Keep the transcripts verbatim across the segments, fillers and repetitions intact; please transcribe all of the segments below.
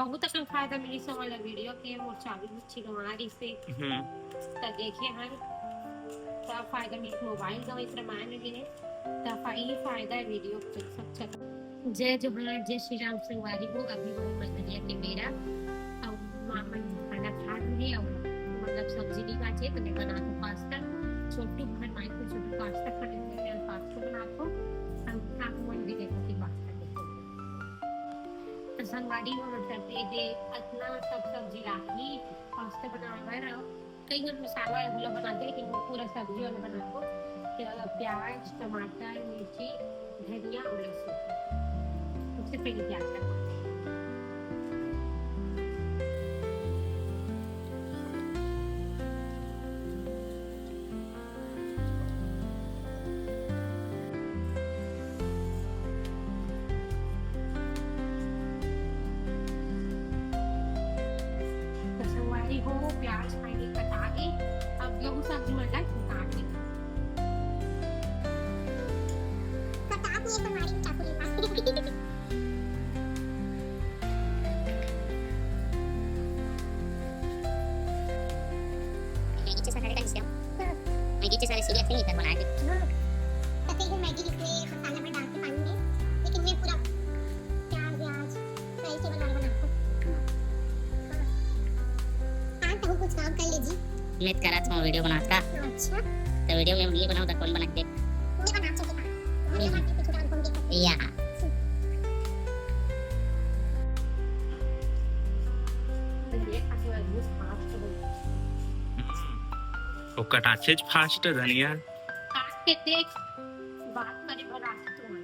बहुत अकन फायदा मिलिस हमन ला वीडियो के। मोर चाबी गुच्छी गंवा रहिस हे, हम्म। त देखे हन, त फायदा मिलिस। मोबाइल गंवाइस रमायन में गिने, त फा-, ई फायदा हे वीडियो के, सब चक्कर। जय जोहार, जय श्री राम संगवारी हो। अभी हो मंझनिया के बेरा, अउ माँ मन खाना खात हे, अउ मतलब सब्जी नहीं बाचे, त मैं बनात हूँ पास्ता। छोटू घर माई को छोटू पास्ता खाने के लिए पास्ता बनात हूँ, अउ आप मन भी देखो कि पास्ता देखो। तो संगवारी हो, मतलब ये दे इतना सब सब्जी लागी पास्ता बनावे बर, अउ कई बार मसाला वाला बनाते, लेकिन वो पूरा सब्जी वाला बनाते। तो प्याज, टमाटर, मिर्ची, धनिया और लहसुन। सबसे पहले प्याज का तो संगवारी हो, प्याज पानी कटा के अब गेहूं सब्जी मन ला काट लेना। कटा के संगवारी चाकू ले पास। मैगी जैसा लगा इसलिए। मैगी जैसा इसलिए फिर इधर बना के। हाँ। तो फिर वो मैगी इसमें मसाला में डाल के पानी में, लेकिन मैं पूरा प्याज व्याज, तो ऐसे बना, बना के। हाँ। हाँ, तो कुछ काम कर लीजिए। मैं तो करा था वीडियो बनात का। अच्छा। तो वीडियो में ये बनाओ तो कौन बना के? मैं बना चुकी हूँ। मैं बना के कुछ काम कौन देखा? या। वो कटाचेच फास्ट है धनिया। काट के देख, बात करे बर आके तुमन।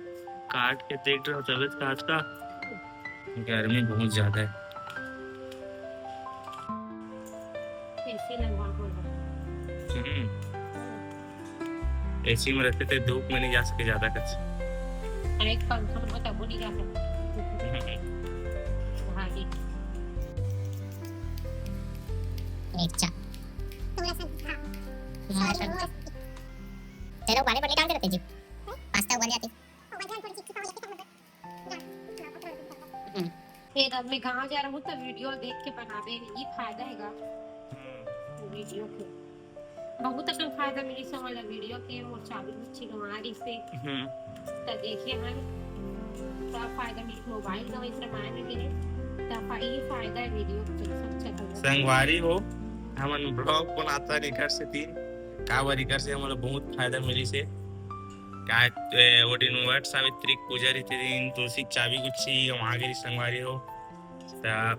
काट के देख रहे हो तबे तो काट का। गर्मी बहुत ज्यादा है। एसी लगवा बोल। हम्म। एसी में रहते थे, धूप में नहीं जा सके ज्यादा कुछ। अरे, पंखा में तब नहीं जा सकते। भागी। अच्छा। थोड़ा सा, हाँ। हाँ, सर। चलो, उबाले पर निकाल के रखते जी। पास्ता उबल जाते। हम्म। फिर अब मैं गाँव जा रहा हूँ, तो वीडियो देख के बनाबे, ये फायदा हैगा। हम्म। वीडियो के बहुत अकन फायदा मिलिस हमन ला वीडियो के। मोर चाबी गुच्छी गंवा रहिस हे। हम्म। त देखे हन, त फायदा मिलिस। मोबाइल गंवाइस रमायन में गिने, त फा-, ये फायदा है वीडियो के, सब चक्कर में। संगवारी हो, हमन ब्लॉग बनाता नहीं कर से तीन, काबर इकर से हमन ला बहुत फायदा मिलिस हे। का, ए, वो दिन वट सावित्री पूजा रहिस हे, दिन तुलसी के चाबी गुच्छी गंवा गे रहिस संगवारी हो। त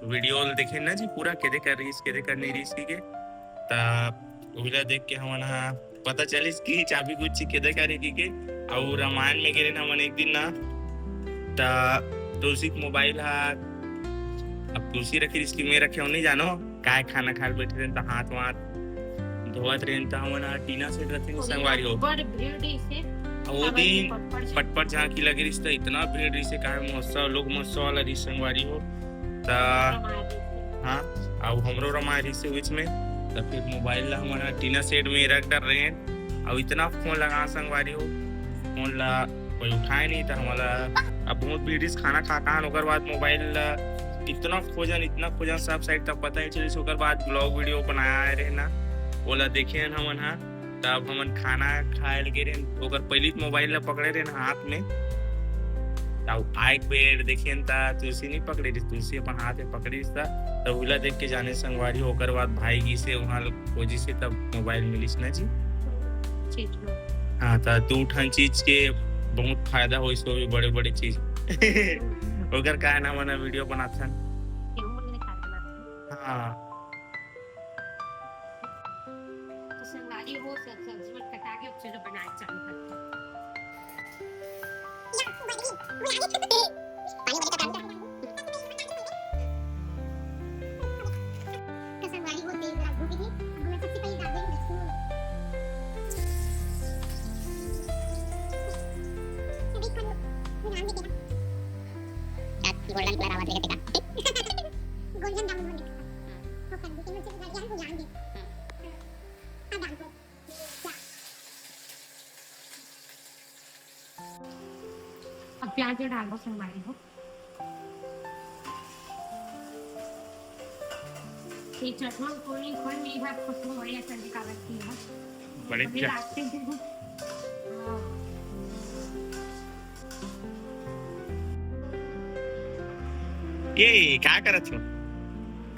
वीडियो ल देखे ना जी, पूरा केदे कर रहिस, केदे कर नहीं रहिस कहिके। त उहिला देख के हमन हा पता चलिस कि चाबी गुच्छी केदे कर हे कहिके। अउ रामायण में गे रहेन हमन एक दिन ना, त तुलसी के मोबाइल हा, अब तुलसी रखे रहिस कि मैं रखे हो नहीं जानो, काय खाना खाए ल बैठे रहेन त हाथ वाथ धोवत रहेन त हमन हा टीना सेट रथे संगवारी हो। बड़ भीड़ रहिस हे। अउ वो दिन पटपट झांकी लगे रहिस त इतना भीड़ रहिस हे, काय महोत्सव, लोक महोत्सव वाला रहिस संगवारी हो। त हाँ, अउ हमरो रमाए रहिस हे बीच में। त फिर मोबाइल ला हमन हा टीना सेट में रख डर रहे हैं। अउ इतना फोन लगा संगवारी हो, फोन ला कोई उठाए नहीं। त हमला अब बहुत भीड़ रहिस, खाना खा कहान, ओकर बाद मोबाइल ला इतना खोजन, इतना खोजन सब साइड, तब पता नहीं चलिस। ओकर बाद ब्लॉग वीडियो बनाए रहे ना, ओला देखे हन हमन हा। तब हमन खाना खाए ल गे रहेन, ओकर पहिली मोबाइल ला पकड़े रहेन हाथ में। तब आइक बेर देखेन त तुलसी नहीं पकड़े रहिस, तुलसी अपन हाथ में पकड़े रहिस त, तब उला देख के जाने संगवारी हो। ओकर बाद भाई गिस हे, वहाँ खोजिस हे, तब मोबाइल मिलिस ना जी। हाँ, त दू ठन चीज के बहुत फायदा होइस, वो भी बड़े-बड़े चीज। ओकर कारण हमन वीडियो बनाथन। हाँ। तो संगवारी हो, सब सब्जी मन कटा के अब चलो बनाए चालू करते हैं। तो संगवारी हो, तेल गरम हो गई है। अब मैं सबसे पहले डाल देंगे लहसुन। अभी इसको मिलान देते हैं। क्या गोल्डन कलर आवाज देगा? गोल्डन ब्राउन होने का। वो कर देते हैं, मुझे लग गया है, वो जान दे। अब प्याज डाल दो संगवारी हो। ये चटवा कोनी कोई नहीं भात को तो बढ़िया चंडी का लगती है। बड़े बढ़िया क्या? लागते हैं। हाँ। ये क्या करत हो?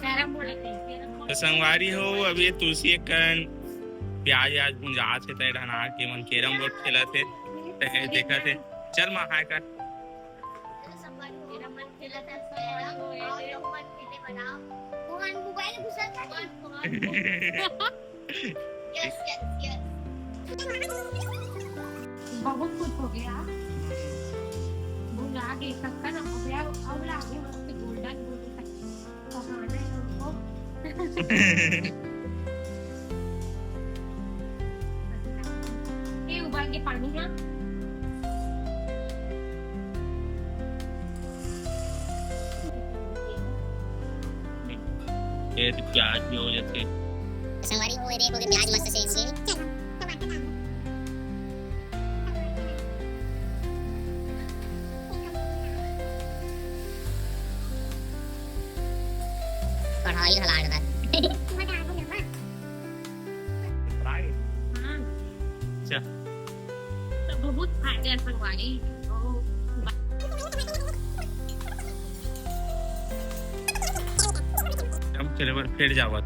कैरम बोर्ड है, कैरम बोर्ड। तो संगवारी हो, अभी ये तुलसी एक कन प्याज व्याज भुंजात हे, त ढनार के मन कैरम बोर्ड खेलत हे, त देखत हे। चल माँ, हाय कर। बहुत कुछ हो गया। भुला गए, कक्का ना हो गया, अब लागे मस्त गोल्डन गोल्डन। ये उबाल के पानी ना। ये तो प्याज भी हो जाते। संगवारी हो, ये देखो कि प्याज मस्त से होंगे। कढ़ाई हला के बाद। हाँ। अच्छा। तो बहुत फायदा है संगवारी। हम चले बर फिर जावत।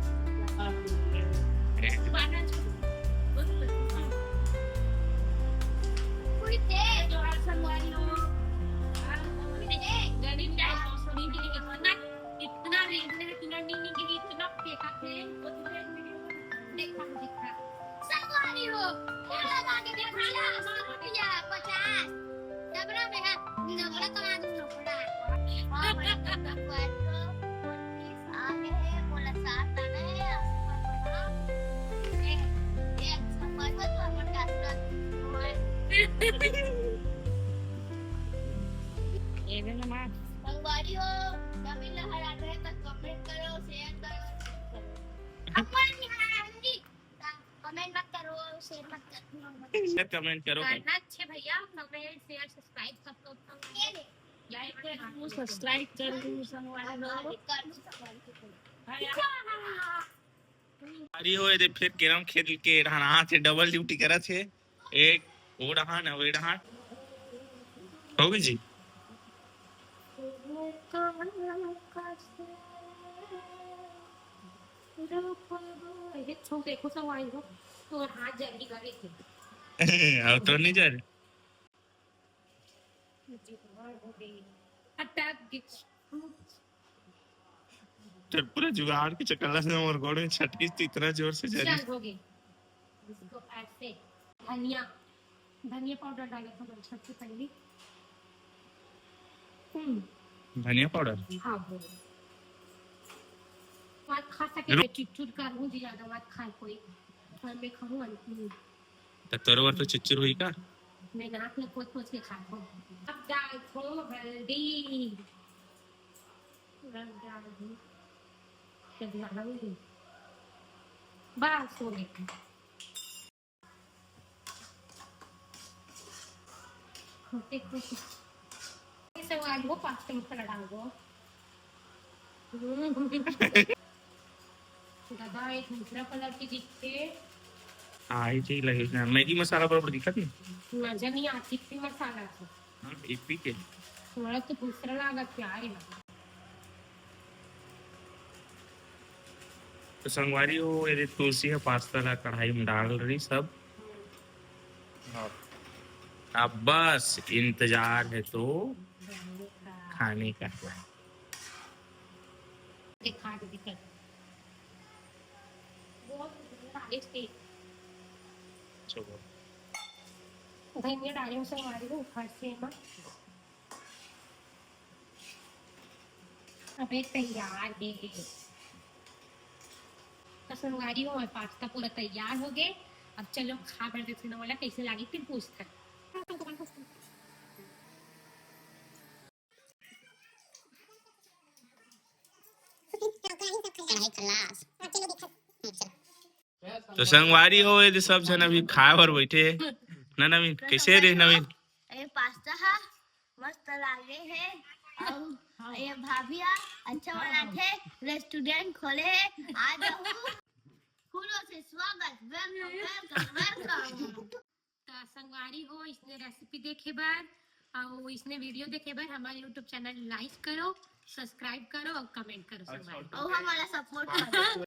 इतना रेंज है, इतना नीनी के लिए इतना फेंका थे, वो तुम्हें देखा, देखा। संगवारी हो, क्या लगा के देखा ना, सौ रुपया, पचास। डबरा में है, डबरा तो आज डबरा। हाँ, भाई, तो आगे है, बोला साथ आना है, आशीर्वाद बनाओ। एक, एक संगवारी हो, तो हमर का आशीर्वाद। ये भी नमाज। संगवारी हो, नवीन लहराते हैं तो comment करो, share करो, subscribe करो। अपन यहाँ आएंगी, comment मत करो, share मत करो। Share comment करो। करना अच्छे भैया, comment, share, subscribe सब तो ये ले। Like करो, subscribe करो, संगवारी हो। करो, संगवारी हो। अरे हो, ये दे फिर कैरम खेल के ढनात हे, double duty करत हे। एक वो डहान, वो डहान। होगे जी। ये छू देखो संगवारी हो, तो हाथ जल्दी करे थे। अब तो नहीं जा रहे। अटक गई। तो पूरा जुगाड़ के चक्कर से मोर गोड़ में छटकी थी, इतना जोर से जरी। चल, हो गई। इसको ऐसे धनिया, धनिया पाउडर डाला था सबसे पहले। हम्म। धनिया पाउडर? हाँ, वो। मत खा सके, रुक। मैं चुटचुट करूँ जी, ज्यादा मत खाए कोई। और मैं खाऊँ अंतिम। त तोरे बर तो चुरचुर होही का? मैं नाक में पोंछ पोंछ के खात हूँ। अब डालत हूँ हल्दी। अब डाल दूँ। जब डालूंगी। बस हो गया। देखो। इसे आज वो पास्ता मसाला डाल दो। हम्म। दादा, एक दूसरा कलर की दिखते। हाँ, ये ठीक लगे। मैगी मसाला बराबर दिखत नहीं। मजा नहीं आती थी मसाला से। हाँ, ये पी के। थोड़ा तो दूसरा लागत क्या है? तो संगवारी हो, ये तुलसी ह पास्ता ला कढ़ाई में डाल रही सब। अब बस इंतजार है तो खाने का। दिखा दे, दिखा दे। बहुत डाले थे। चलो। धनिया डाले हूँ संगवारी हो, ऊपर से ना। अबे तैयार है। तो संगवारी हो, हमारा पास्ता पूरा तैयार हो गए। अब चलो खा बर देते ना वाला कैसे लागी फिर पूछता। कढ़ाई खलास। तो संगवारी हो, ये सब झन अभी खाए बर बैठे हे। ना नवीन, कैसे रे नवीन? ये पास्ता हा मस्त लागे हे। अउ ये भाभी हा अच्छा बनाथे। रेस्टोरेंट खोले, आ जाओ। फूलों से स्वागत, welcome, welcome, welcome। त संगवारी हो, इसने रेसिपी देखे बर अउ इसने वीडियो देखे बर हमारे YouTube चैनल लाइक करो, सब्सक्राइब करो अउ कमेंट करो संगवारी। अउ हमारा सपोर्ट करो।